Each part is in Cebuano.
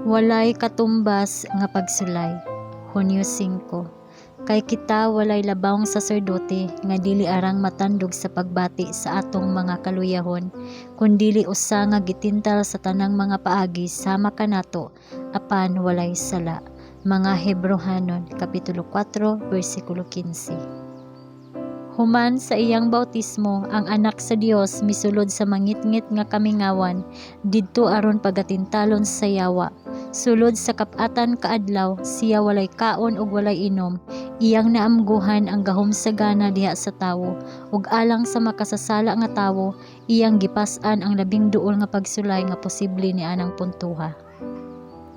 Walay katumbas nga pagsulay. Hunyo 5. Kay kita walay labawng saserdote nga dili arang matandog sa pagbati sa atong mga kaluyahon, kundili usa nga gitintal sa tanang mga paagi sama kanato, apan walay sala. Mga Hebrohanon, Kapitulo 4, versikulo 15. Human sa iyang bautismo, ang Anak sa Dios misulod sa mangitngit nga kamingawan didto aron pagatintalon sa yawa. Sulod sa kap-atan ka adlaw, siya walay kaon ug walay inom. Iyang naamguhan ang gahom sa gana diha sa tawo, ug alang sa makasasala nga tawo, iyang gipas-an ang labing duol nga pagsulay nga posible nianang puntoha.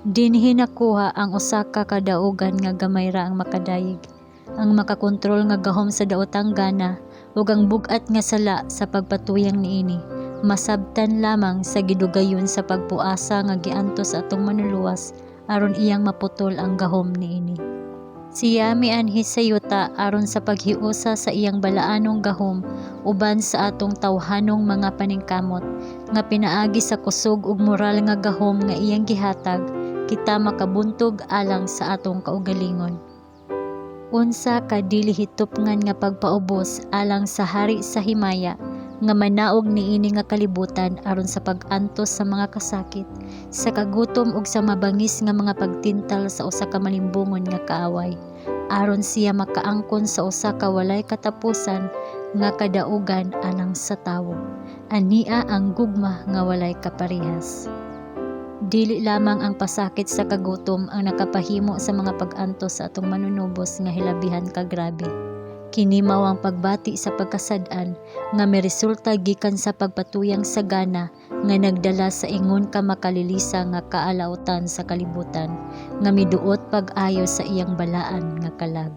Dinhi nakuha ang usa ka kadaugan nga gamay ra ang makadayeg, ang makakontrol nga gahom sa daotang gana ug ang bug-at nga sala sa pagpatuyang niini masabtan lamang sa gidugayon sa pagpuasa nga giantos sa atong Manluluwas aron iyang maputol ang gahom niini. Siya mianhi sa yuta aron sa paghiusa sa iyang balaanong gahom uban sa atong tawhanong mga paningkamot nga pinaagi sa kusog ug moral nga gahom nga iyang gihatag, kita makabuntog alang sa atong kaugalingon. Unsa ka dili hitupngan nga pagpaubos alang sa Hari sa himaya nga manaog niini nga kalibutan aron sa pag-antos sa mga kasakit, sa kagutom ug sa mabangis nga mga pagtintal sa usa ka malimbungon nga kaaway, aron siya makaangkon sa usa ka walay katapusan nga kadaugan alang sa tawo. Ania ang gugma nga walay kaparehas. Dili lamang ang pasakit sa kagutom ang nakapahimo sa mga pag-antos sa atong Manunubos nga hilabihan ka grabe. Kini mao ang pagbati sa pagkasad-an nga miresulta gikan sa pagpatuyang sa gana nga nagdala sa ingon ka makalilisa nga kaalautan sa kalibutan nga miduot pag-ayo sa iyang balaan nga kalag.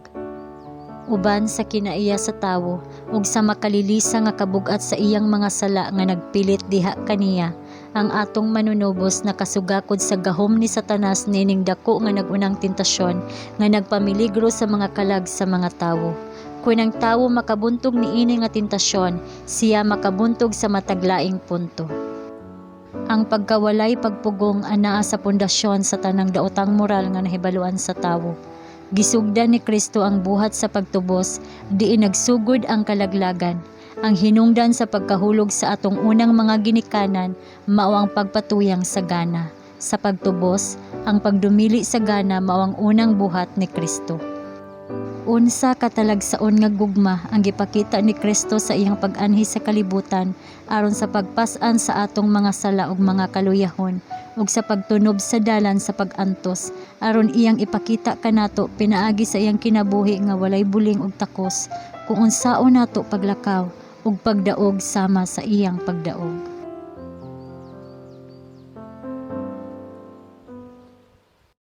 Uban sa kinaiya sa tawo ug sa makalilisa nga kabug-at sa iyang mga sala nga nagpilit diha kaniya, ang atong Manunubos nakasugakod sa gahom ni Satanas niining dako nga nag-unang tentasyon nga nagpamiligro sa mga kalag sa mga tawo. Kun ang tawo makabuntog niini nga tentasyon, siya makabuntog sa matag laing punto. Ang pagkawalay pagpugong anaa sa pundasyon sa tanang daotang moral nga nahibaluan sa tawo. Gisugdan ni Kristo ang buhat sa pagtubos diin nagsugod ang kalaglagan. Ang hinungdan sa pagkahulog sa atong unang mga ginikanan mao ang pagpatuyang sa gana. Sa pagtubos, ang pagdumili sa gana mao ang unang buhat ni Kristo. Unsa ka talagsaon nga gugma ang gipakita ni Kristo sa iyang pag-anhi sa kalibutan aron sa pagpas-an sa atong mga sala ug mga kaluyahon ug sa pagtunob sa dalan sa pag-antos aron iyang ipakita kanato pinaagi sa iyang kinabuhi nga walay buling ug takos kung unsaon nato paglakaw ug pagdaog sama sa iyang pagdaog.